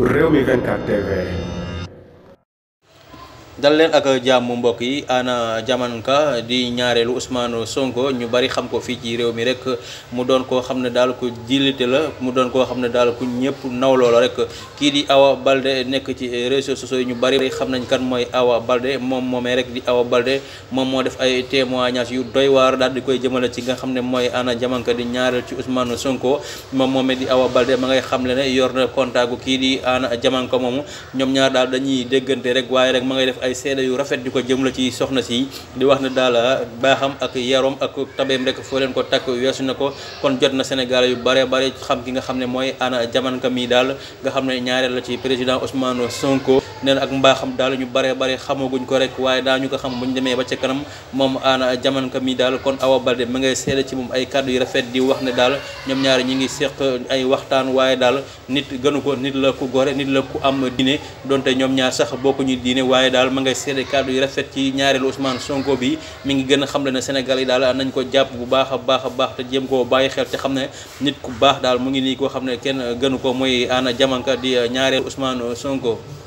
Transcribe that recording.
Rewmi 24 TV. dal leen ak jàmm mbokk yi Anna Diamanka di ñaareelu Ousmane Sonko ñu bari xam ko fii ci réew mi rek mu doon koo xam ne daal ku jillite la mu doon koo xam ne daal ku ñëpp nawloo la rek kii di Awa Balde nekk ci réseaux sociaux yi ñu bari xam nañ kan mooy Awa Balde moom moomee rek di Awa Balde moom moo def ay témoignages yu doy waar daal di koy jëmale ci nga xam ne mooy Anna Diamanka di ñaareel ci Ousmane Sonko moom moomee di Awa Balde ma ngay xam le ne yor na contact gu kii di Anna Diamanka moomu ñoom ñaar daal dañuy déggante rek waaye rek ma ngay def ay seede yu rafet di ko jëm la ci soxna si di wax ne daal baaxam ak yarom ak tabeem rek foo leen ko takk weesu na ko kon jot na Sénégal yu bare bare xam ki nga xam ne mooy Anna Diamanka mi daal nga xam ne ñaareel la ci président Ousmane Sonko nee na ak mbaaxam daal ñu bare bare xamaguñ ko rek waaye daañu ko xam bu ñu demee ba ca kanam moom Anna Diamanka mi daal kon Awa Balde ma ngay seede ci moom ay kàddu yu rafet di wax ne daal ñoom ñaar ñi ngi seq ay waxtaan waaye daal nit gënu ko nit la ku gore nit la ku am diine donte ñoom ñaar sax bokkuñu diine waaye daal ma ngay seede kàddu yu rafet ci ñaareelu Ousmane Sonko bi mi ngi gën a xam le ne Sénégal yi daal nañ ko jàpp bu baax a baax te jéem koo bàyyi xel te xam ne nit ku baax daal mu ngi nii koo xam ne kenn gënu ko mooy Anna Diamanka di ñaareelu Ousmane Sonko.